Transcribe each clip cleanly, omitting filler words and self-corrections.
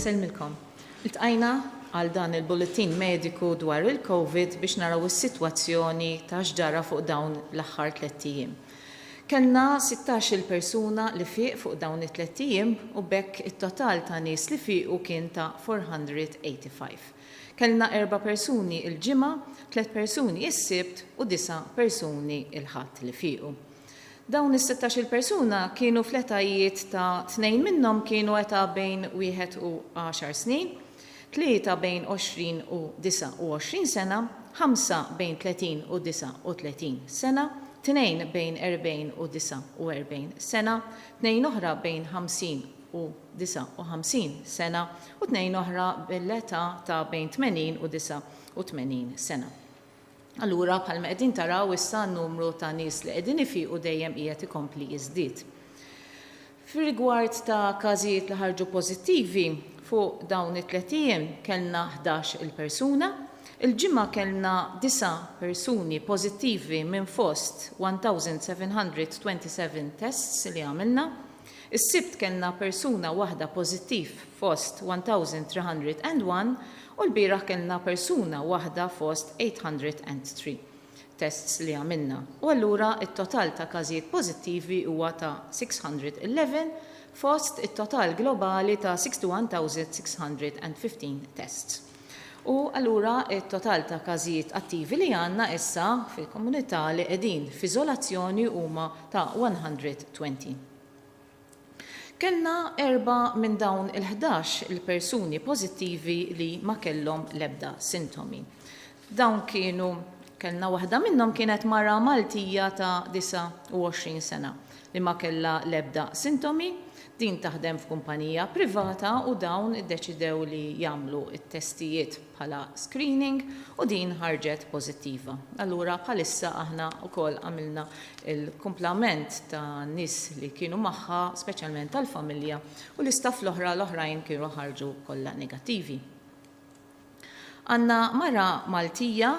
Insellmilkom. Iltqajna għal dan il-bulletin mediku dwar il-Covid biex naraw is-sitwazzjoni ta' x'ġara fuq dawn l-aħħar tlett ijiem. Kellna 16-il persuna li fieq fuq dawn it-tlett ijiem u b'hekk it-total ta' nies li fiequ kien ta' 485. Kellna erba' persuni l-Ġimgħa, tliet persuni s-Sibt u disa' persuni l-Ħadd li fiequ. Dawn is-sittax-il persuna kienu fl-etajiet ta' tnejn minnhom kienu età bejn wieħed u għaxar snin, tlieta bejn 20 u 29 sena, ħamsa bejn 30 u 39 sena, tnejn bejn 40 u 49 sena, tnejn oħra bejn 50 u 59 sena u tnejn oħra bil-età ta' bejn 80 u 89 sena. Allura bħalma qegħdin taraw issa n-numru ta' nies li qegħdin ifiqu dejjem qiegħed ikompli jiżdied. Fir-rigward ta' każijiet li ħarġu pożittivi, fuq dawn it-tlett ijiem kellna 11-il persuna. Il-Ġimgħa kellna disa' persuni pożittivi minn fost 1,727 tests li għamilna. Is-Sibt kellna persuna waħda pożittiv fost 1,301 u lbieraħ kellna persuna waħda fost 803 tests li għamilna. U allura t-total ta' każijiet pożittivi huwa ta' 611 fost it-total globali ta' 61,615 tests. U allura t-total ta' każijiet attivi li għandna issa fil-komunità li qegħdin f'iżolazzjoni huma ta' 120. Kellna erbgħa minn dawn il-ħdax il-persuni pożittivi li ma kellhom l-ebda sintomi. Dawn kienu kellna waħda minnhom kienet mara Maltija ta' 29 sena li ma kellha l-ebda sintomi. Din taħdem f'kumpanija privata u dawn iddeċidew li jagħmlu t-testijiet bħala screening u din ħarġet pożittiva. Allura bħalissa aħna wkoll għamilna l-kumplament ta' nies li kienu magħha, speċjalment tal-familja, u l-istaff l-oħra l-oħrajn kienu ħarġu kollha negattivi. Għandna mara Maltija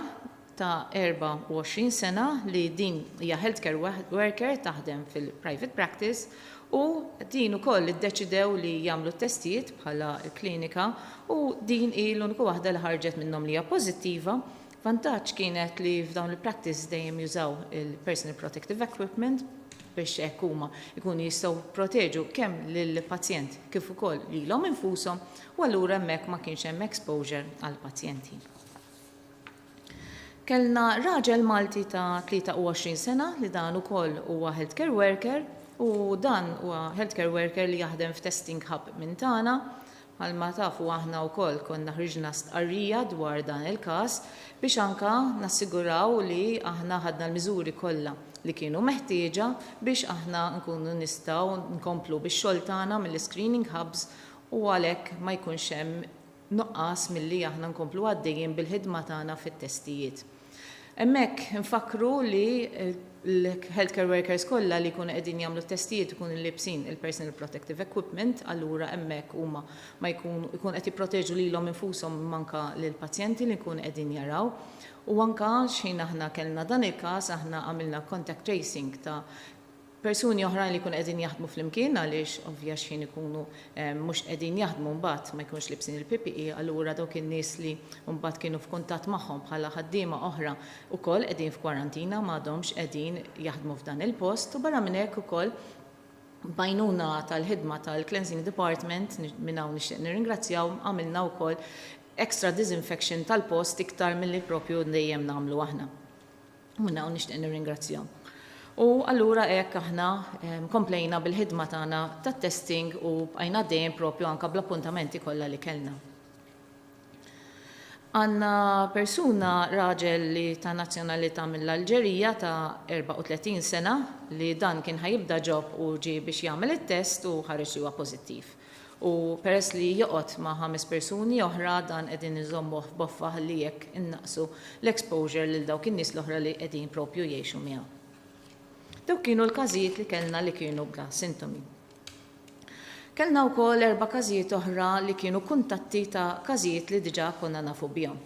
ta' 24 sena li din hija healthcare worker taħdem fil-private practice u din ukoll iddeċidew li jagħmlu t-testijiet bħala klinika u din hi l-uniku waħda li ħarġet minnhom li hija pożittiva. Vantaġġ kienet li f'dawn il-practice dejjem jużaw il-personal protective equipment biex hekk huma jkunu jistgħu jipproteġu kemm lill-pazjent kif ukoll lilhom infushom u allura hemmhekk ma kienx hemm exposure għall-pazjenti. Kellna raġel Malti ta' 23 sena li dan ukoll huwa healthcare worker u dan huwa healthcare worker li jaħdem f'testing hub minn tagħna. Bħalma tafu aħna wkoll konna ħriġna stqarrija dwar dan il-każ biex anka nassiguraw li aħna ħadna l-miżuri kollha li kienu meħtieġa biex aħna nkunu nistgħu nkomplu bix-xogħol tagħna mill-iscreening hubs u għalhekk ma jkunx hemm nuqqas milli aħna nkomplu għaddejjin bil-ħidma tagħna fit-testijiet. Hemmhekk infakkru li l-healthcare workers kollha li jkunu qegħdin jagħmlu t-testijiet ikunu liebsin il-personal protective equipment, allura hemmhekk huma ma jkunu jkunu qed jipproteġu lilhom infushom imma anke lill-pazjenti li jkunu qegħdin jaraw. U anke x'ħin aħna kellna dan il-każ aħna għamilna contact tracing ta' Persuni oħrajn li jkunu qegħdin jaħdmu flimkien għaliex ovvja x'ħin ikunu mhux qegħdin jaħdmu mbagħad ma jkunux libsin il-PPE allura dawk in-nies li mbagħad kienu f'kuntatt magħhom bħala ħaddiema oħra wkoll qegħdin f'kwarantina m'għadhomx qegħdin jaħdmu f'dan il-post u barra minn hekk ukoll b'għajnuna tal-ħidma tal-Cleansing Department minn hawn nixtieq nirringrazzjahom għamilna wkoll extra disinfection tal-post iktar milli propju dejjem nagħmlu aħna. U minn hawn nixtieq nirringrazzjahom. U allura hekk aħna komplejna bil-ħidma tagħna tat-testing u bqajna għaddejjin propju anke bl-appuntamenti kollha li kellna. Għandna persuna raġel li ta' nazzjonalità mill-Alġerija ta' 34 sena li dan kien ħa jibda job u ġie biex jagħmel it-test u ħareġ li huwa pożittiv. U peress li joqgħod ma' ħames persuni oħra dan qegħdin inżommuh f'boffa ħalli hekk innaqqsu l-exposure lil dawk in-nies l-oħra li qegħdin propju jgħixu miegħu. Dawk kienu l-każijiet li kellna li kienu bla sintomi. Kellna wkoll erba' każijiet oħra li kienu kuntatti ta' każijiet li diġà konna nafu bihom.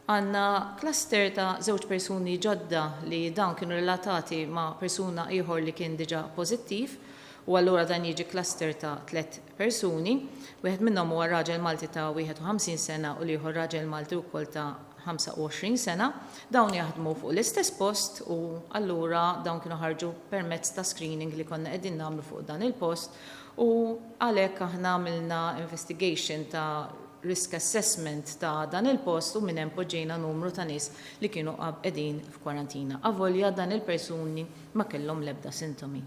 Għandna cluster ta' żewġ persuni ġodda li dawn kienu relatati ma' persuna ieħor li kien diġà pożittiv U allura dan jiġi cluster ta' tlett persuni. Wieħed minnhom huwa raġel Malti ta' 51 sena u l-ieħor raġel Malti wkoll ta' 25 sena. Dawn jaħdmu fuq l-istess post u allura dawn kienu ħarġu permezz ta' screening li konna qegħdin nagħmlu fuq dan il-post u għalhekk aħna għamilna investigation ta' risk assessment ta' dan il-post u minn hemm poġġejna numru ta' nies li kienu qegħdin f'kwarantina, avolja dan il-persuni ma kellhom l-ebda sintomi.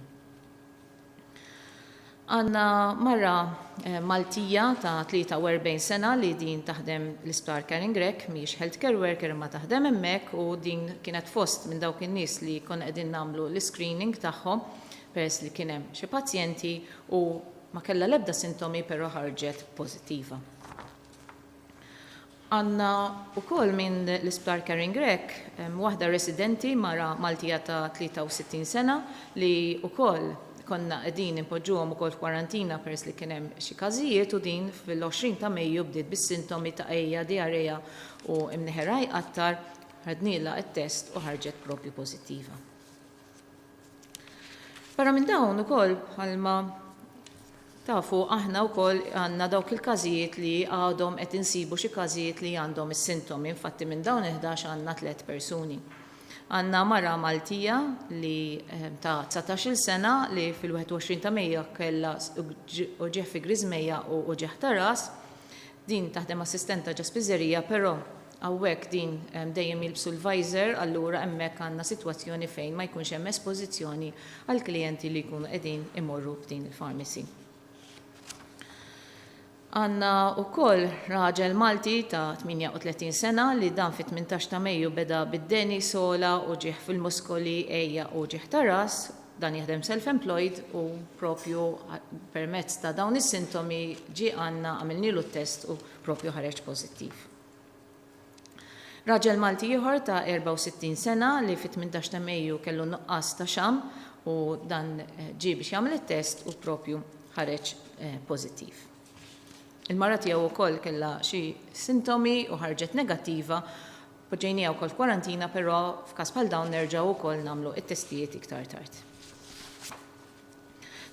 Għandna mara Maltija ta' 43 sena li din taħdem l-Isptar Karen Grech, mhijiex healthcare worker imma taħdem hemmhekk u din kienet fost minn dawk in-nies li konna qegħdin nagħmlu l-iscreening tagħhom peress li kien hemm xi pazjenti u ma kellha l-ebda sintomi però ħarġet pożittiva. Għandna wkoll minn l-Isptar Karen Grech waħda residenti mara Maltija ta' 63 sena li wkoll konna qegħdin inpoġġuhom ukoll f'kwarantina peress li kien hemm xi każijiet u din fil-20 ta' Mejju bdiet bis-sintomi ta' għejja, diarrea u imneħirha jqattar, ħadnielha t-test u ħarġet propju pożittiva. Barra minn dawn ukoll bħalma tafu aħna wkoll għandna dawk il-każijiet li għadhom qed insibu xi każijiet li għandhom is-sintomi. Infatti minn dawn il-11 għandna tlett persuni. Għandna mara Maltija li ta' 19-il sena li fil-21 ta' Mejju kellha uġigħ fi griżmejja u uġigħ ta' ras. Din taħdem assistenta ġo spiżerija però hawnhekk din dejjem jilbsu l-visor allura hemmhekk għandna sitwazzjoni fejn ma jkunx hemm espożizzjoni għall-klijenti li jkunu qegħdin imorru f'din il-pharmacy. Għandna wkoll raġel Malti ta' 38 sena li dan fit-18 ta' Mejju beda bid-deni, sogħla, uġigħ fil-muskoli, għejja u uġigħ ta' ras. Dan jaħdem self-employed u propju permezz ta' dawn is-sintomi ġie għandna għamilnielu t-test u propju ħareġ pożittiv. Raġel Malti ieħor ta' 64 sena li fit-18 ta' Mejju kellu nuqqas ta' xamm u dan ġie biex jagħmel it-test u propju ħareġ pożittiv. Il-mara tiegħu wkoll kellha xi sintomi u ħarġet negattiva. Poġġejniha wkoll f'kwarantina però f'każ bħal dawn nerġgħu wkoll nagħmlu t-testijiet iktar tard.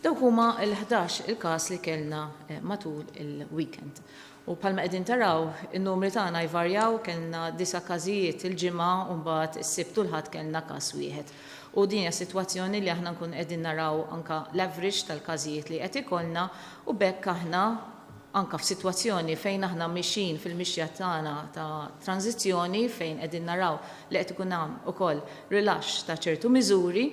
Dawk huma l-ħdax il-każ li kellna matul il-weekend. U bħalma qegħdin taraw, in-numri tagħna jvarjaw, kellna disa' każijiet il-Ġimgħa u mbagħad is-Sibt u l-Ħadd kellna każ wieħed. U din hija sitwazzjoni li aħna nkunu qegħdin naraw anke l-average tal-każijiet li qed ikollna u b'hekk aħna anke f'sitwazzjoni fejn aħna mixjin fil-mixja tagħna ta' tranżizzjoni fejn qegħdin naraw li qed ikun hemm ukoll rilaxx ta' ċertu miżuri,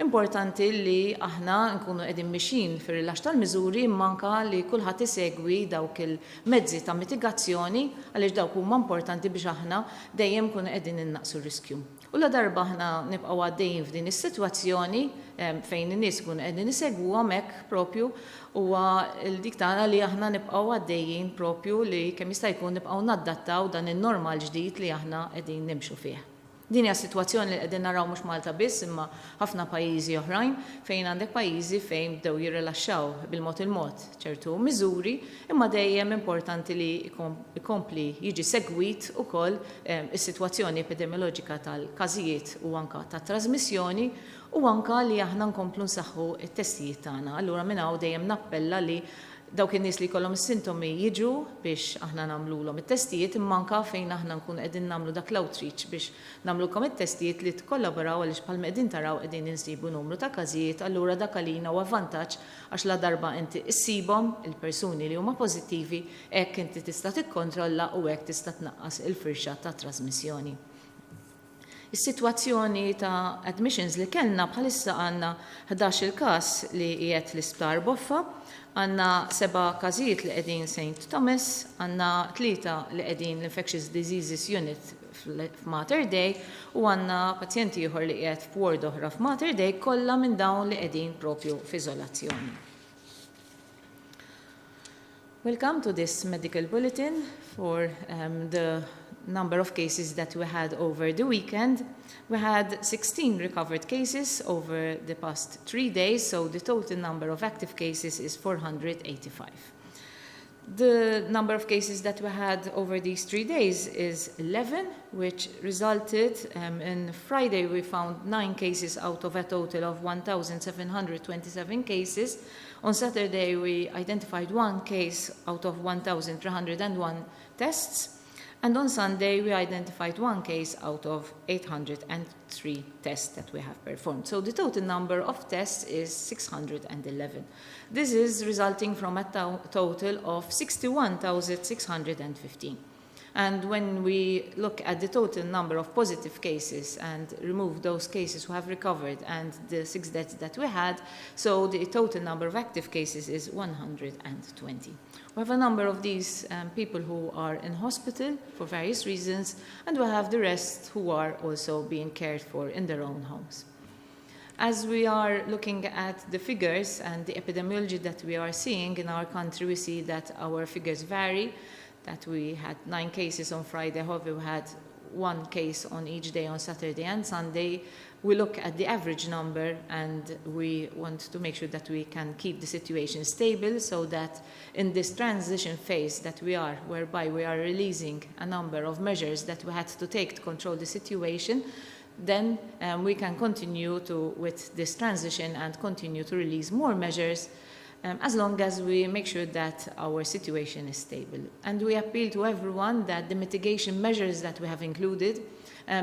importanti li aħna nkunu qegħdin mixjin fir-rilaxx tal-miżuri imma anke li kulħadd isegwi dawk il-mezzi ta' mitigazzjoni għaliex dawk huma importanti biex aħna dejjem nkunu qegħdin innaqqsu r-riskju. U ladarba aħna nibqgħu għaddejjin f'din is-sitwazzjoni fejn in-nies ikunu qegħdin isegwuhom hekk propju huwa dik tagħna li aħna nibqgħu għaddejjin propju li kemm jista' jkun nibqgħu naddattaw dan in-normal ġdid li aħna qegħdin nimxu fih. Din hija sitwazzjoni li qegħdin naraw mhux Malta biss imma ħafna pajjiżi oħrajn fejn għandek pajjiżi fejn bdew jirrilaxxaw bil-mod il-mod ċertu miżuri imma dejjem importanti li jkompli jiġi segwit ukoll is-sitwazzjoni epidemioloġika tal-każijiet u anke tat-trażmissjoni u anke li aħna nkomplu nsaħħu t-testijiet tagħna. Allura minn hawn dejjem nappella li dawk in-nies li jkollhom is-sintomi jiġu biex aħna nagħmlulhom it-testijiet imma anke fejn aħna nkunu qegħdin nagħmlu dak l-outreach biex nagħmlulkom it-testijiet li tikkollaboraw għaliex bħalma qegħdin taraw qegħdin insibu numru ta' każijiet allura dak għalina huwa vantaġġ għax ladarba inti issibhom il-persuni li huma pożittivi Hekk inti tista' tikkontrolla u hekk tista' tnaqqas il-firxa ta' trażmissjoni. Is-sitwazzjoni ta' admissions li kellna bħalissa għandna 11-il każ li qiegħed l-Isptar Boffa, għandna seba' każijiet li qegħdin St Thomas, għandna tlieta li qegħdin l-Infectious Diseases Unit f'Mater Dei u għandna pazjent ieħor li qiegħed f'ward oħra f'Mater Dei kollha minn dawn li qegħdin propju f'iżolazzjoni. Welcome to this medical bulletin for the number of cases that we had over the weekend. We had 16 recovered cases over the past 3 days, so the total number of active cases is 485. The number of cases that we had over these 3 days is 11, which resulted in Friday we found 9 cases out of a total of 1,727 cases. On Saturday we identified one case out of 1,301 tests. And on Sunday, we identified one case out of 803 tests that we have performed. So the total number of tests is 611. This is resulting from a total of 61,615. And when we look at the total number of positive cases and remove those cases who have recovered and the 6 deaths that we had, so the total number of active cases is 120. We have a number of these people who are in hospital for various reasons, and we have the rest who are also being cared for in their own homes. As we are looking at the figures and the epidemiology that we are seeing in our country, we see that our figures vary, that we had 9 cases on Friday, however, we had 1 case on each day on Saturday and Sunday. We look at the average number and we want to make sure that we can keep the situation stable so that in this transition phase that we are, whereby we are releasing a number of measures that we had to take to control the situation, then we can continue to with this transition and continue to release more measures as long as we make sure that our situation is stable. And we appeal to everyone that the mitigation measures that we have included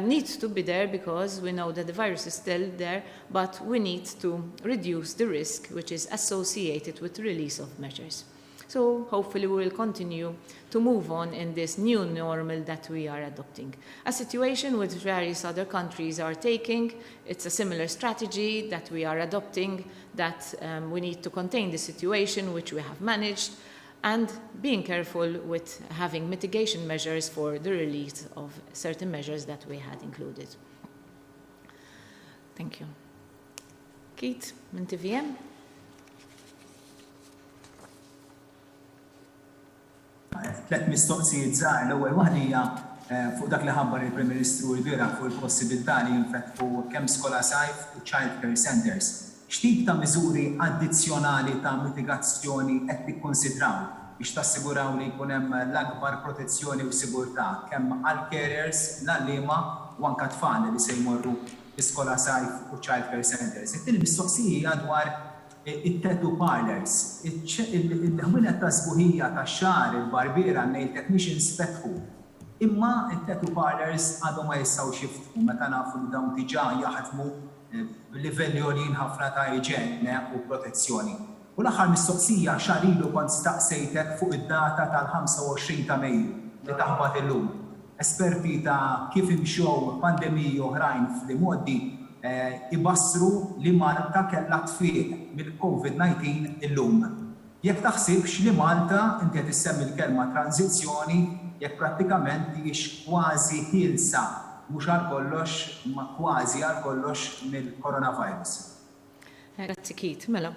need to be there because we know that the virus is still there, but we need to reduce the risk which is associated with the release of measures. So hopefully we will continue to move on in this new normal that we are adopting. A situation which various other countries are taking, it's a similar strategy that we are adopting, that we need to contain the situation which we have managed, and being careful with having mitigation measures for the release of certain measures that we had included. Thank you. Keith, minn TVM. Tlet mistoqsijiet żgħar. L-ewwel waħda hija fuq dak li ħabbar il-Prim Ministru lbieraħ fuq il-possibilità li jinfetħu kemm skola sajf u child care centres. X'tip ta' miżuri addizzjonali ta' mitigazzjoni qed tikkunsidraw biex tassiguraw li jkun hemm l-akbar protezzjoni u sigurtà kemm għall-carers, l-għalliema u anke t-tfal li se jmorru fi skola sajf u child care centres? It-tieni mistoqsija hija dwar it-tattoo parlors, il-ħwienet ta' sbuħija tax-xagħar, il-barbiera, n-nail technicians fetħu. Imma t-tattoo parlors għadhom ma jistgħux jiftħu meta nafu li dawn diġà jaħdmu b'livelli għoljin ħafna ta' iġene u protezzjoni. U l-aħħar mistoqsija, xahar ilu kont staqsejtek fuq id-data tal-25 ta' Mejju li taħbat illum. Esperti ta' kif imxew pandemiji oħrajn fl-imgħoddi ibassru li Malta kellha tfieq mill-Covid 19 illum. Jekk taħsibx li Malta, inti qed issemmi l-kelma tranżizzjoni, jekk prattikament hijiex kważi ħielsa, mhux għal kollox, imma kważi għal kollox mill-coronavirus. Grazzi Keith. Mela,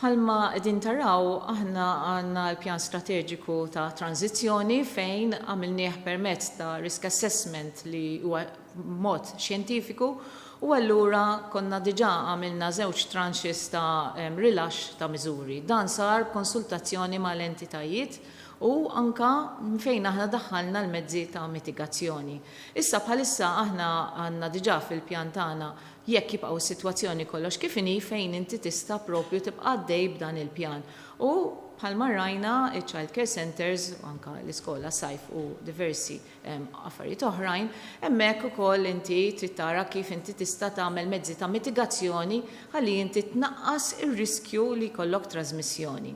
bħalma qegħdin taraw aħna għandna l-pjan strateġiku ta' tranżizzjoni fejn għamilnieh permezz ta' risk assessment li huwa mod xjentifiku u allura konna diġà għamilna żewġ tranches ta' rilaxx ta' miżuri. Dan sar b'konsultazzjoni mal-entitajiet u anka fejn aħna daħħalna l-mezzi ta' mitigazzjoni. Issa bħalissa aħna għandna diġà fil-pjan tagħna jekk jibqgħu s-sitwazzjoni kollox kif inhi fejn inti tista' propju tibqa' għaddej b'dan il-pjan. U bħalma rajna iċ-child care centers, u anka l-iskola sajf u diversi affarijiet oħrajn, hemmhekk ukoll inti trid tara kif inti tista' tagħmel mezzi ta' mitigazzjoni ħalli inti tnaqqas ir-riskju li jkollok trasmissjoni.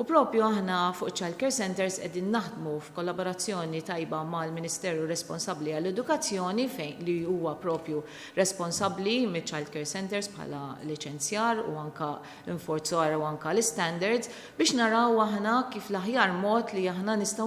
U propju aħna fuq Child Care Centers qegħdin naħdmu f'kollaborazzjoni tajba mal-Ministeru responsabbli għall-edukazzjoni fejn li huwa propju responsabbli mill-Child Care Centers bħala liċenzjar u anka inforzar u anka l-standards biex naraw aħna kif l-aħjar mod li aħna nistgħu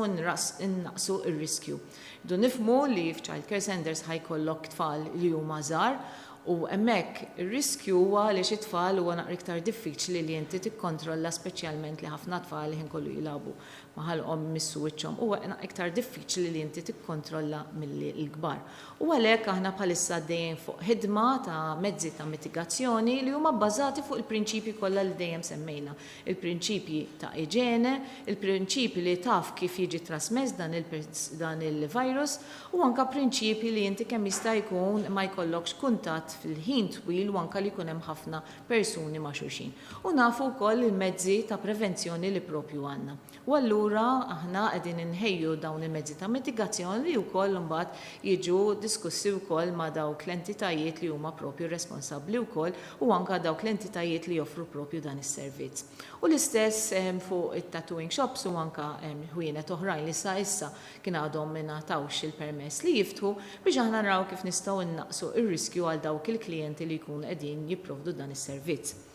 innaqsu r-riskju. Du nifhmu li f'Child Care Centers ħa jkollok tfal li huma żgħar. U hemmhekk ir-riskju huwa għaliex it-tfal huwa naqra iktar diffiċli li inti tikkontrolla speċjalment li ħafna tfal il-ħin kollu jilagħbu ma' ħalqhom imissu wiċċhom huwa naqra iktar diffiċli li inti tikkontrolla milli l-kbar. U għalhekk aħna bħalissa għaddejjin fuq ħidma ta' mezzi ta' mitigazzjoni li huma bbażati fuq il-prinċipji kollha li dejjem semmejna. Il-prinċipji ta' iġene, il-prinċipji li taf kif jiġi trasmess dan il-virus u anke prinċipji li inti kemm jista' jkun ma jkollokx kuntatt fil-ħin twil u anke li jkun hemm ħafna persuni ma' xulxin. U nafu wkoll il-mezzi ta' prevenzjoni li propju għandna. U allura aħna qegħdin inħejju dawn il-mezzi ta' mitigazzjoni li wkoll imbagħad jiġu diskussi wkoll ma' dawk l-entitajiet li huma propju responsabbli wkoll u anke dawk l-entitajiet li joffru propju dan is-servizz. U l-istess fuq it-tattooing shops u anke ħwienet oħrajn li sa issa kien għadhom m'ingħatawx il-permess li jiftħu biex aħna naraw kif nistgħu nnaqqsu r-riskju għal dawk il-klijenti li jkunu qegħdin jipprovdu dan is-servizz.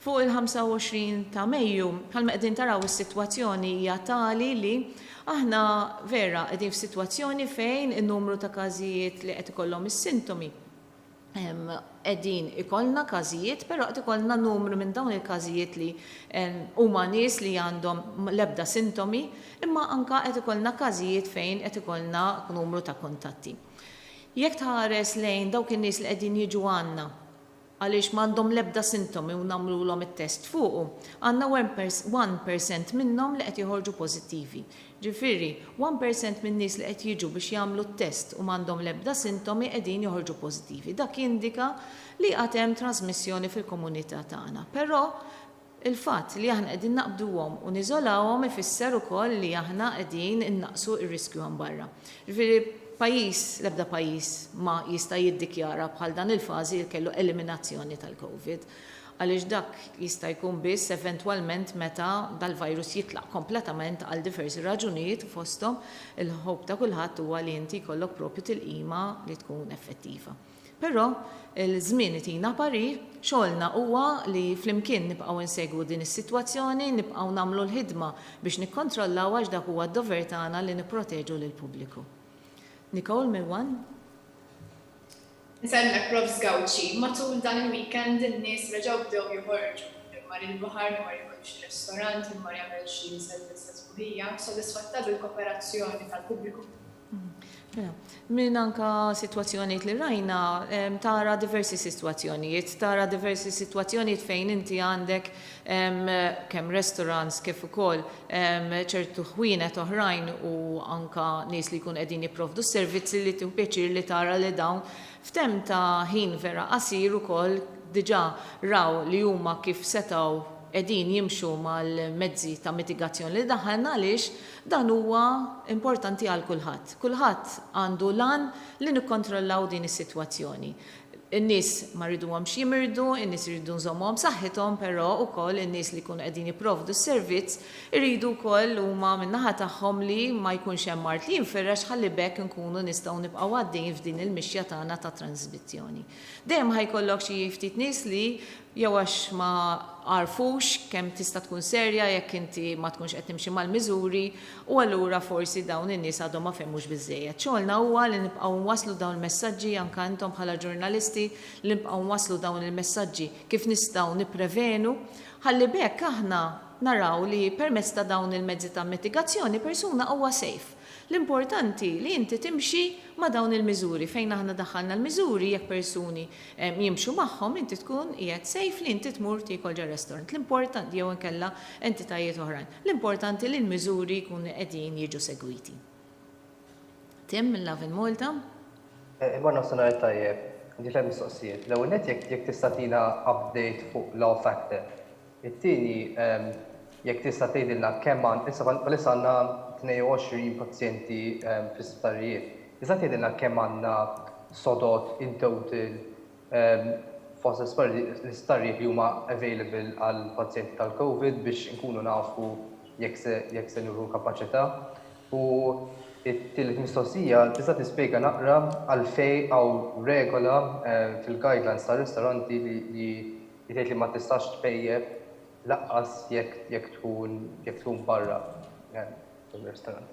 Fuq il-25 ta' Mejju, bħalma qegħdin taraw is-sitwazzjoni hija tali li aħna vera qegħdin f'sitwazzjoni fejn in-numru ta' każijiet li qed ikollhom is-sintomi qegħdin ikollna każijiet, però qed ikollna numru minn dawn il-każijiet li huma nies li għandhom l-ebda sintomi, imma anke qed ikollna każijiet fejn qed ikollna numru ta' kuntatti. Jekk tħares lejn dawk in-nies li qegħdin jiġu għandna għaliex m'għandhom l-ebda sintomi u nagħmlulhom it-test fuqu, għandna 1% minnhom li qed joħorġu pożittivi. Ġifieri, 1% min-nies li qed jiġu biex jagħmlu t-test u m'għandhom l-ebda sintomi qegħdin joħorġu pożittivi. Dak jindika li għad hemm trasmissjoni fil-komunità tagħna. Però, il-fatt li aħna qegħdin naqbduhom u niżolawhom ifisser ukoll li aħna qegħdin innaqqsu r-riskju hemm barra. Ġifieri, pajjiż, l-ebda pajjiż ma jista' jiddikjara bħal dan il-fażi li kellu eliminazzjoni tal-Covid. Għaliex dak jista' jkun biss eventwalment meta dal-virus jitlaq kompletament għal diversi raġunijiet u fosthom il-hope ta' kulħadd huwa li inti jkollok propju tilqima li tkun effettiva. Però l-żmien itina parir, xogħolna huwa li flimkien nibqgħu nsegwu din is-sitwazzjoni, nibqgħu nagħmlu l-ħidma biex nikkontrollaw għax dak huwa d-dover tagħna li nipproteġu lill-pubbliku. Nicole mill-One. Insellmek Profs Gauci, matul dan il-weekend in-nies reġgħu bdew joħorġu, min mar il-baħar, min mar jiekol f'xi restaurant, min mar jagħmel xi servizz ta' sbuħija, sodisfatta bil-koperazzjoni tal-pubbliku? Mela, minn anka sitwazzjonijiet li rajna, tara diversi sitwazzjonijiet, tara diversi sitwazzjonijiet fejn inti għandek kemm restaurants kif ukoll ċertu ħwienet oħrajn u anka nies li jkunu qegħdin jipprovdu s-servizzi li tieħu pjaċir li tara li dawn f'temp ta' ħin vera qasir ukoll diġà raw li huma kif setgħu qegħdin jimxu mal-mezzi ta' mitigazzjoni li daħħalna għaliex dan huwa importanti għal kulħadd. Kulħadd għandu l-għan li nikkontrollaw din is-sitwazzjoni. In-nies ma rriduhomx jimirdu, in-nies irridu nżommuhom b'saħħithom, però wkoll in-nies li jkunu qegħdin jipprovdu s-servizz iridu wkoll huma min-naħa tagħhom li ma jkunx hemm mard li jinfirex ħalli b'hekk inkunu nistgħu nibqgħu għaddejjin f'din il-mixja tagħna ta' transmizzjoni. Dejjem ħa jkollok xi ftit nies li jew għax ma għarfux kemm tista' tkun serja jekk inti ma tkunx qed timxi mal-miżuri u allura forsi dawn in-nies għadhom ma fehmux biżżejjed. Xogħolna huwa li nibqgħu nwasslu dawn il-messaġġi anke intom bħala ġurnalisti li nibqgħu nwasslu dawn il-messaġġi kif nistgħu nipprevenu ħalli b'hekk aħna naraw li permezz ta' dawn il-mezzi ta' mitigazzjoni persuna huwa safe. L-importanti li inti timxi ma' dawn il-miżuri. Fejn aħna daħħalna l-miżuri jekk persuni jimxu magħhom inti tkun qiegħed safe li inti tmur tiekol ġo restaurant. L-importanti jew inkella entitajiet oħrajn. L-importanti li l-miżuri jkunu qegħdin jiġu segwiti. Tim minn Lovin Malta. Imma nofsinhar it-tajjeb. Għandi tlett mistoqsijiet. L-ewwel nett jekk jekk tista' tina update fuq Law Factor. It-tieni jekk tista' tgħidilna kemm għand issa bħalissa għandna 22 pazjenti fl-isptarijiet. Tista' tgħidilna kemm għandna sodod in total fost l-isptarijiet li huma available għal pazjenti tal-Covid biex inkunu nafu jekk se jekk se nieħu kapaċità. U t-tielet mistoqsija, tista' tispjega naqra għalfejn hawn regola fil-guidelines tar-ristoranti li li tgħid li ma tistax tpejjep lanqas jekk jekk tkun jekk tkun barra fir-ristorant.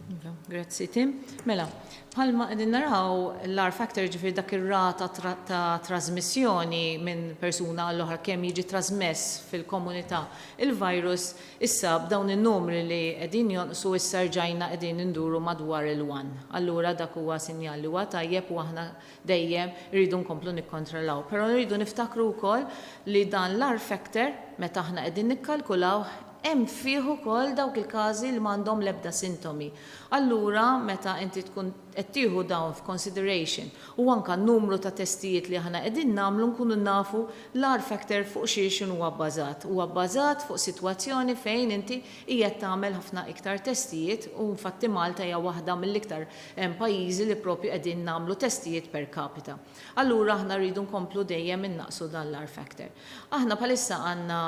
Iva, grazzi Tim. Mela, bħalma qegħdin naraw l-R factor ġifieri dak ir-rata ta' trasmissjoni minn persuna għall oħra kemm jiġi trasmess fil-komunità il-virus issa b'dawn in-numri li qegħdin jonqsu issa rġajna qegħdin induru madwar il-1. Allura dak huwa sinjal li huwa tajjeb u aħna dejjem irridu nkomplu nikkontrollaw. Però rridu niftakru wkoll li dan l-R factor meta aħna qegħdin nikkalkulawh hemm fih ukoll dawk il-każi li m'għandhom l-ebda sintomi. Allura meta inti tkun qed tieħu dawn f'consideration u anke n-numru ta' testijiet li aħna qegħdin nagħmlu nkunu nafu l-R factor fuq xiex huwa bbażat. Huwa bbażat fuq sitwazzjoni fejn inti qiegħed tagħmel ħafna iktar testijiet u infatti Malta hija waħda mill-iktar pajjiżi li propju qegħdin nagħmlu testijiet per capita. Allura aħna rridu nkomplu dejjem innaqqsu dan l-R factor. Aħna bħalissa għandna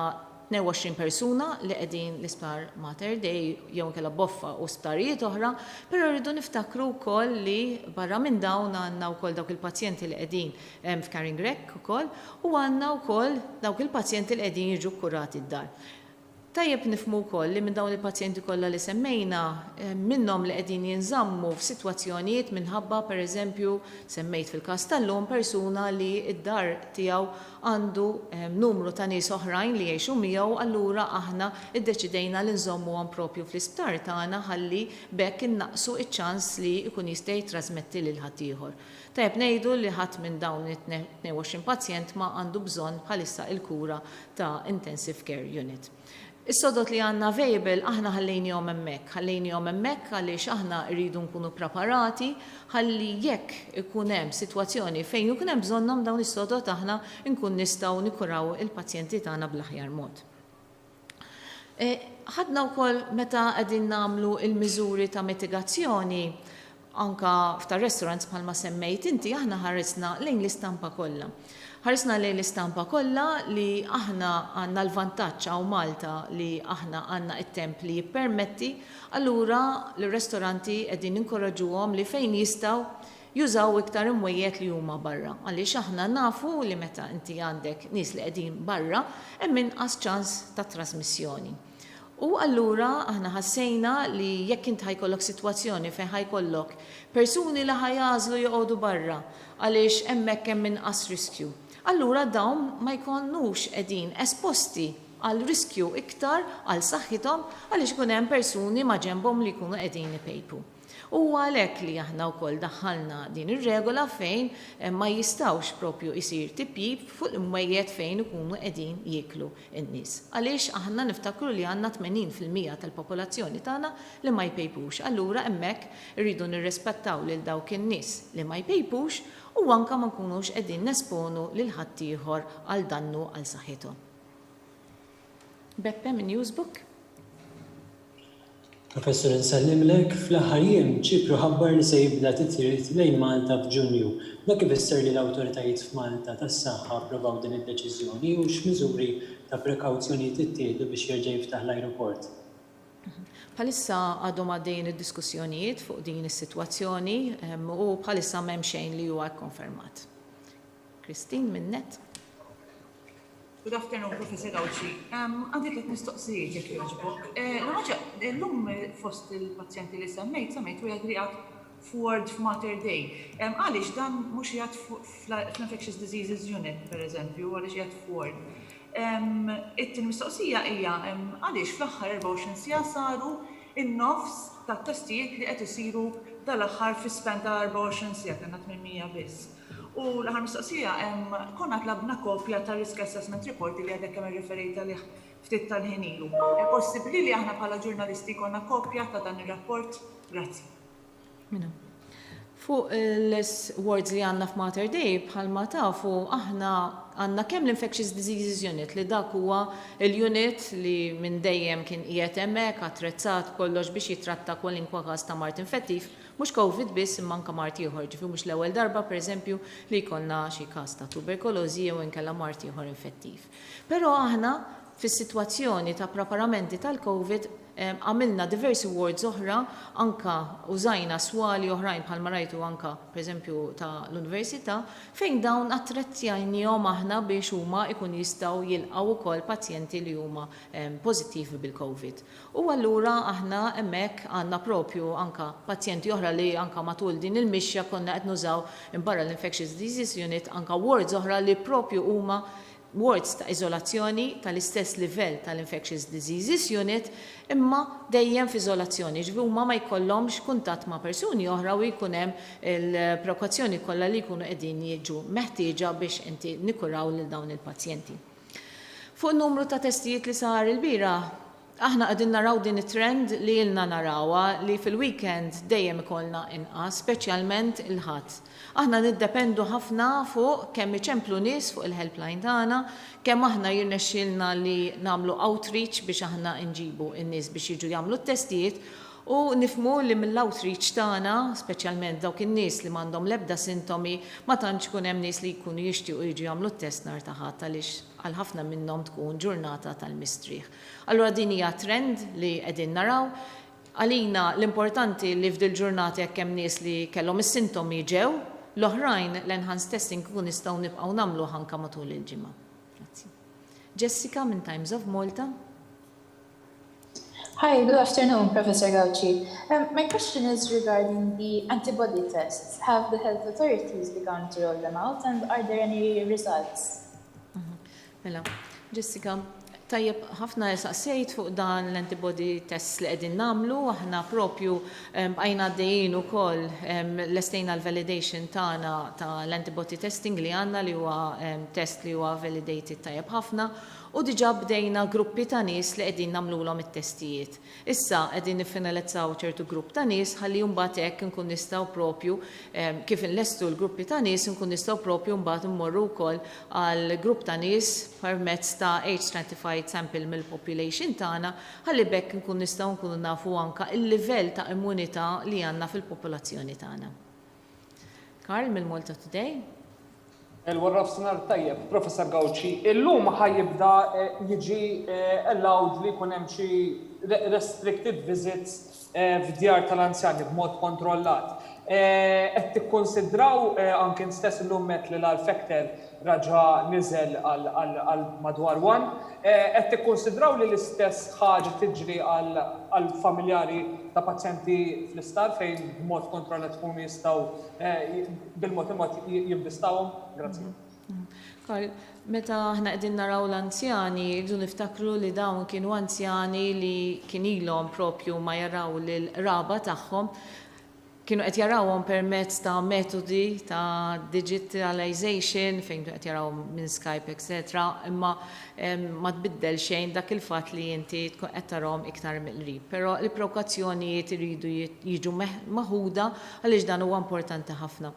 22 persuna li qegħdin l-isptar Mater Dei jew inkella Boffa u sptarijiet oħra, però rridu niftakru wkoll li barra minn dawn għandna wkoll dawk il-pazjenti li qegħdin f'Caring Rec ukoll u għandna wkoll dawk il-pazjenti li qegħdin jiġu kkurati d-dar. Tajjeb nifhmu wkoll li minn dawn il-pazjenti kollha li semmejna, hemm minnhom li qegħdin jinżammu f'sitwazzjonijiet minħabba, per eżempju, semmejt fil-każ tal-lum persuna li d-dar tiegħu għandu numru ta' nies oħrajn li jgħixu miegħu allura aħna ddeċidejna li nżommuhom propju fl-isptar tagħna ħalli b'hekk innaqqsu ċ-ċans li jkun jista' jittrażmetti lil ħaddieħor. Tajjeb ngħidu li ħadd minn dawn it-22 pazjent ma għandu bżonn bħalissa il-kura ta' intensive care unit. Is-sodod li għandna available aħna ħallejnihom hemmhekk, ħallejnihom hemmhekk għaliex aħna rridu nkunu preparati ħalli jekk ikun hemm sitwazzjoni fejn ikun hemm bżonnhom dawn is-sodod aħna nkun nistgħu nikkuraw il-pazjenti tagħna bl-aħjar mod. Ħadna wkoll meta qegħdin nagħmlu l-miżuri ta' mitigazzjoni anka f'tar-restaurants bħalma semmejt inti aħna ħarisna lejn l-istampa kollha. Ħarisna lejn l-istampa kollha li aħna għandna l-vantaġġ hawn Malta li aħna għandna t-temp li jippermetti, allura lir-restoranti qegħdin ninkoraġġuhom li fejn jistgħu jużaw iktar imwejjed li huma barra għaliex aħna nafu li meta inti għandek nies li qegħdin barra hemm inqas ċans ta' trasmissjoni. U allura aħna ħassejna li jekk int ħa jkollok sitwazzjoni fejn ħa jkollok persuni li ħa jagħżlu joqogħdu barra għaliex hemmhekk hemm inqas riskju, allura dawn ma jkonux qegħdin esposti għal riskju iktar għal saħħithom għaliex ikun hemm persuni maġenbhom li jkunu qegħdin ipejpu. U huwa għalhekk li aħna wkoll daħħalna din ir-regola fejn ma jistgħux propju jsir tipjip fuq l-imwejjed fejn ikunu qegħdin jieklu n-nies. Għaliex aħna niftakru li għandna 80% tal-popolazzjoni tagħna li ma jpejpux. Allura hemmhekk irridu nirrispettaw lil dawk in-nies li ma jpejpux u anke ma nkunux qegħdin nesponu lil ħaddieħor għal dannu għal saħħithom. Beppe minn Newsbook. Professur insellimlek, fl-aħħar jiem Ċipru ħabbar li se jibda titjiriet lejn Malta f'Ġunju. Dak ifisser li l-awtoritajiet f'Malta tas-saħħa approvaw din id-deċiżjoni u x'miżuri ta' prekawzjonijiet ittieħdu biex jerġa' jiftaħ l-ajruport? Bħalissa għadhom għaddejjin id-diskussjonijiet fuq din is-sitwazzjoni u bħalissa m'hemm xejn li huwa kkonfermat. Christine minn Net. Good afternoon, Professor Gauci. Għandi tliet mistoqsijiet jekk jogħġbok. L-ewwel ħaġa, illum fost il-pazjenti li semmejt, semmejt wieħed li qiegħed f'ward f'Mater Dei. Għaliex dan mhux qiegħed fl-Infectious Diseases Unit, pereżempju, għaliex qiegħed f'ward? It-tieni mistoqsija hija għaliex fl-aħħar 24 siegħa saru n-nofs tat-testijiet li qed isiru dal-aħħar fi span ta' 24 siegħa, kellna 800 biss. U l-aħħar mistoqsija, konna tlabna kopja tar-risk assessment report li għadek kemm irreferejt għalih ftit tal-ħin ilu. Possibbli li aħna bħala ġurnalisti jkollna kopja ta' dan ir-rapport? Grazzi. Mela, fuq l-wards li għandna f'Mater Dei, bħalma tafu, aħna għandna kemm l-Infectious Diseases Unit li dak huwa l-unit li minn dejjem kien qiegħed hemmhekk attrezzat b'kollox biex jittratta kwalinkwa każ ta' mard infettiv, Mhux Covid biss imma anke mard ieħor, ġifieri mhux l-ewwel darba pereżempju li jkollna xi każ ta' tuberkolożi jew inkella mard ieħor infettiv. Però aħna fis-sitwazzjoni ta' preparamenti tal-Covid għamilna diversi wards oħra, anke użajna swali oħrajn bħalma rajtu anke pereżempju ta' l-Università, fejn dawn attrezzjajnihom aħna. aħna biex huma jkunu jistgħu jilqgħu wkoll pazjenti li huma pożittivi bil-Covid. U allura aħna hemmhekk għandna propju anka pazjenti oħra li anka matul din il-mixja konna qed nużaw imbarra l-Infectious Diseases Unit anka wards oħra li propju huma wards ta' iżolazzjoni tal-istess livell tal-Infectious Diseases Unit imma dejjem f'iżolazzjoni, jiġifieri huma ma jkollhomx kuntatt ma' persuni oħra u jkun hemm il-prekawzjoni kollha li jkunu qegħdin jiġu meħtieġa biex inti nikkuraw lil dawn il-pazjenti. Fuq in-numru ta' testijiet li sar ilbieraħ, aħna qegħdin naraw din it-trend li ilna narawha li fil-weekend dejjem ikollna inqas, speċjalment il-Ħadd. Aħna niddependu ħafna fuq kemm iċemplu nies fuq il-helpline tagħna, kemm aħna jirnexxielna li nagħmlu outreach biex aħna nġibu n-nies biex jiġu jagħmlu t-testijiet u nifhmu li mill-outreach tagħna, speċjalment dawk in-nies li m'għandhom l-ebda sintomi, ma tantx ikun hemm nies li jkunu jixtiequ jiġu jagħmlu t-test nhar ta' Ħadd għaliex għal ħafna minnhom tkun ġurnata tal-mistrieħ. Allura din hija trend li qegħdin naraw. Għalina l-importanti li f'dil-ġurnata jekk hemm nies li kellhom is-sintomi ġew, l-oħrajn l-enhanced testing kieku nistgħu nibqgħu nagħmluh anke matul il-ġimgħa. Grazzi. Jessica minn Times of Malta. Hi, good afternoon, Professor Gauci. My question is regarding the antibody tests. Have the health authorities begun to roll them out and are there any results? Mela, Jessica, tajjeb ħafna saqsejt fuq dan l-antibody tests li qegħdin nagħmlu, aħna propju bqajna għaddejjin ukoll lestejna l-validation tagħna ta' l-antibody testing li għandna li huwa test li huwa validated tajjeb ħafna u diġà bdejna gruppi ta' nies li qegħdin nagħmlulhom it-testijiet. Issa qegħdin niffinalizzaw ċertu grupp ta' nies ħalli mbagħad hekk inkun nistgħu propju kif inlestu l-gruppi ta' nies inkun nistgħu propju mbagħad immorru wkoll għal grupp ta' nies permezz ta' age stratified sample mill-population tagħna ħalli b'hekk inkun nistgħu nkunu nafu anka il-livell ta' immunità li għandna fil-popolazzjoni tagħna. Karl mill-Malta Today. Il-wara nofsinhar tajjeb, Professor Gauci, illum ħa jibda jiġi allowed li jkun hemm xi restricted visits f'djar tal-anzjani b'mod kontrollat. Qed tikkonsidraw anke int stess illum għedt li l-R factor raġa' niżel għal madwar 1. Qed tikkonsidraw li l-istess ħaġa tiġri għal familjari ta' pazjenti fl-isptar fejn b'mod kontrollat ikunu jistgħu bil-mod il-mod jinvistawhom? Grazzi. Karl, meta aħna qegħdin naraw l-anzjani, rridu niftakru li dawn kienu anzjani li kien ilhom propju ma jaraw lil-qraba tagħhom, kienu qed jarawhom permezz ta' metodi ta' digitalization fejn qed jarawhom minn Skype, etc. Imma ma tbiddel xejn dak il-fatt li inti tkun qed tarahom iktar mill-qrib. Però il-prekawzjonijiet iridu jiġu meħuda għaliex dan huwa importanti ħafna.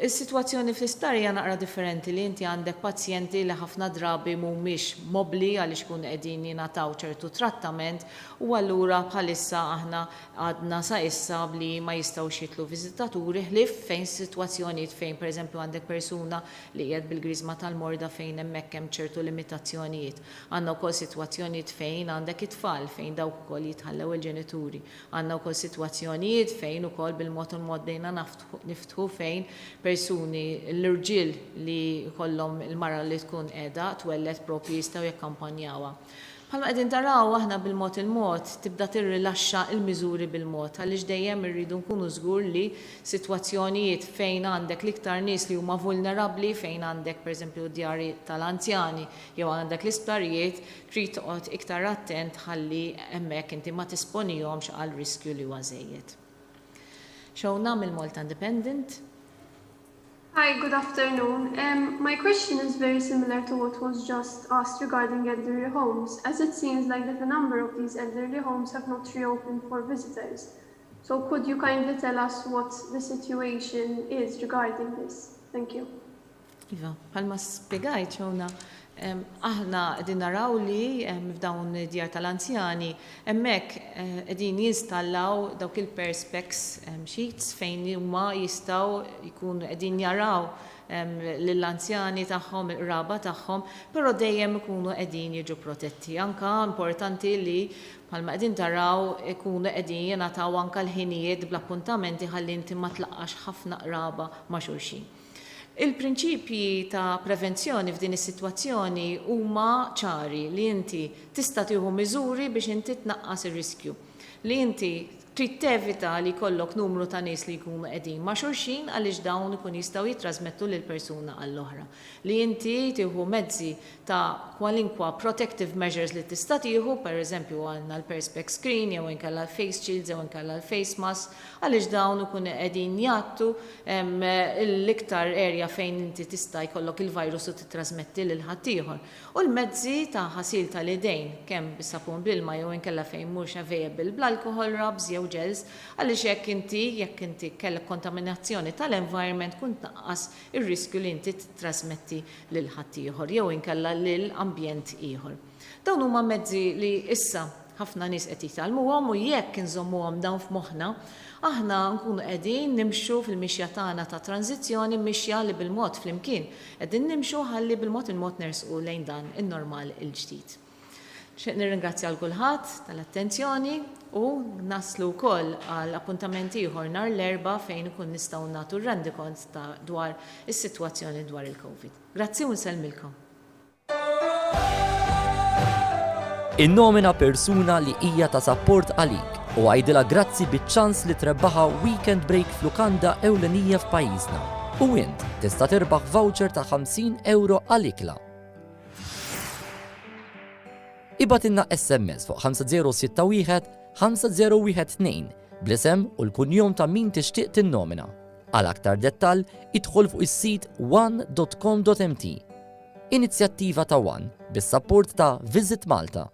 Is-sitwazzjoni fl-isptar hija naqra differenti li inti għandek pazjenti li ħafna drabi mhumiex mobbli għaliex ikunu qegħdin jingħataw ċertu trattament u allura bħalissa aħna għadna sa issa li ma jistgħux jidħlu viżitaturi ħlief fejn sitwazzjonijiet fejn pereżempju għandek persuna li qiegħed bil-griżma tal-morda fejn hemmhekk hemm ċertu limitazzjonijiet. Għandna wkoll sitwazzjonijiet fejn għandek it-tfal fejn dawk ukoll jitħallew il-ġenituri. Għandna wkoll sitwazzjonijiet fejn ukoll bil-mod il-mod bdejna niftħu fejn persuni l-irġiel li jkollhom il-mara li tkun qiegħda twelled propju jistgħu jakkampanjawha. Bħalma qegħdin taraw aħna bil-mod il-mod tibda tirrilaxxa l-miżuri bil-mod għaliex dejjem irridu nkunu żgur li sitwazzjonijiet fejn għandek l-iktar nies li huma vulnerabbli, fejn għandek pereżempju djar tal-anzjani jew għandek l-isptarijiet, trid toqgħod iktar attent ħalli hemmhekk inti ma tesponihomx għal riskju li huwa żejjed. Shona mill-Malta Independent. Hi, good afternoon. My question is very similar to what was just asked regarding elderly homes, as it seems like that a number of these elderly homes have not reopened for visitors. So could you kindly tell us what the situation is regarding this? Thank you. Iva, bħalma spjegajt Shona, aħna qegħdin naraw li f'dawn id-djar tal-anzjani hemmhekk qegħdin jinstallaw dawk il-perspex sheets fejn huma jistgħu jkunu qegħdin jaraw lill-anzjani tagħhom, il-qraba tagħhom, però dejjem ikunu qegħdin jiġu protetti. Anka importanti li bħalma qegħdin taraw ikunu qegħdin jingħataw anka l-ħinijiet bl-appuntamenti ħalli inti ma tlaqqax ħafna qraba ma' xulxin. Il-prinċipji ta' prevenzjoni f'din is-sitwazzjoni huma ċari li inti tista' tieħu miżuri biex inti tnaqqas ir-riskju. Li inti trid tevita li jkollok numru ta' nies li jkunu qegħdin ma' xulxin għaliex dawn ikun jistgħu jittrażmettu lil persuna għall-oħra. Li inti tieħu mezzi ta' kwalinkwa protective measures li tista' tieħu, per eżempju għandna l-perspex screen jew inkella l-face shields jew inkella l-face masks, għaliex dawn ikunu qegħdin jgħattu l-iktar area fejn inti tista' jkollok il-virus u tittrażmetti lil ħaddieħor. U l-mezzi ta' ħasil tal-idejn, kemm bis-sapun bl-ilma jew inkella fejn mhux available bl-alcohol rubs jew gels, għaliex hekk inti, jekk inti kellek kontaminazzjoni tal-environment tkun tnaqqas ir-riskju li inti tittrasmetti lil ħaddieħor jew inkella lil ambjent ieħor. Dawn huma mezzi li issa ħafna nies qed jitgħallmuhom u jekk inżommuhom dawn f'moħħna, aħna nkunu qegħdin nimxu fil-mixja tagħna ta' tranżizzjoni, mixja li bil-mod flimkien qegħdin nimxu ħalli bil-mod il-mod nersqu lejn dan in-normal il-ġdid. Nixtieq nirringrazzja 'l kulħadd tal-attenzjoni u naslu wkoll għal appuntament ieħor nhar l-Erbgħa fejn ikun nistgħu nagħtu r-rendikont ta' dwar is-sitwazzjoni dwar il-Covid. Grazzi u nsellmilkom. Innomina persuna li hija ta' sapport għalik u għidilha grazzi biċ-ċans li trebbaħha weekend break f'lukanda ewlenija f'pajjiżna. U int tista' tirbaħ voucher ta' 50 ewro għal ikla. Ibgħatilna SMS fuq 5061 5012 bl-isem u l-kunjom ta' min tixtieq tinnomina. Għal aktar dettall idħol fuq is-sit one.com.mt. Inizjattiva ta' one bis-sapport ta' Visit Malta.